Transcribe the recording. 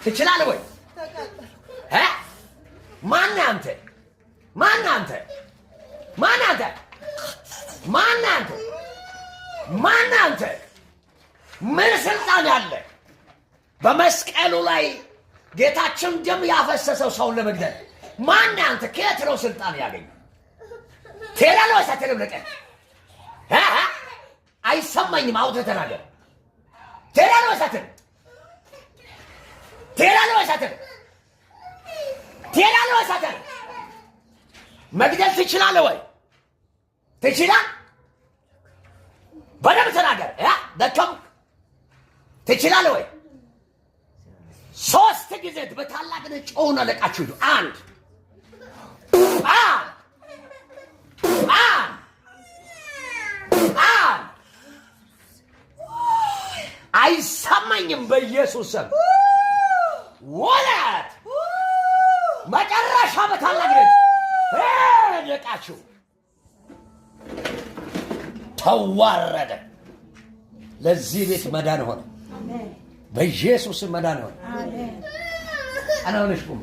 ትችላለህ ወይ? እ? ማነህ አንተ? ማነህ አንተ? ማነህ አንተ? ማነህ አንተ? ማነህ አንተ? ምን ስልጣን ያለ? በመስቀሉ ላይ ጌታችን ደም ያፈሰሰው ሰውን ለመግደል ማነህ አንተ? ከየት ነው ስልጣን ያገኘ? ትሄዳለህ ወይስ አትሄድም? ለቀህ እ? አይሰማኝም። አውጥተህ ተናገር። ትሄዳለህ ወይስ አትሄድም? ትሄዳለህ ወይስ አትሄድም? ትሄዳለህ ወይስ አትሄድም? መግደል ትችላለህ ወይ? ትችላለህ? በደንብ ተናገር። ያ ደከምክ። ትችላለህ ወይ? ሶስት ጊዜ በታላቅ ጮኸና ለቃችሁ ሂዱ። አንድ፣ አንድ፣ አንድ፣ አንድ። አይሰማኝም። በኢየሱስ ስም ሁለት፣ መጨረሻ በታላቅ ድምፅ ለቃችሁ ተዋረደ። ለዚህ ቤት መዳን ሆነ። በኢየሱስ ስም መዳን ሆነ። ቀና ሆነሽ ቁሚ።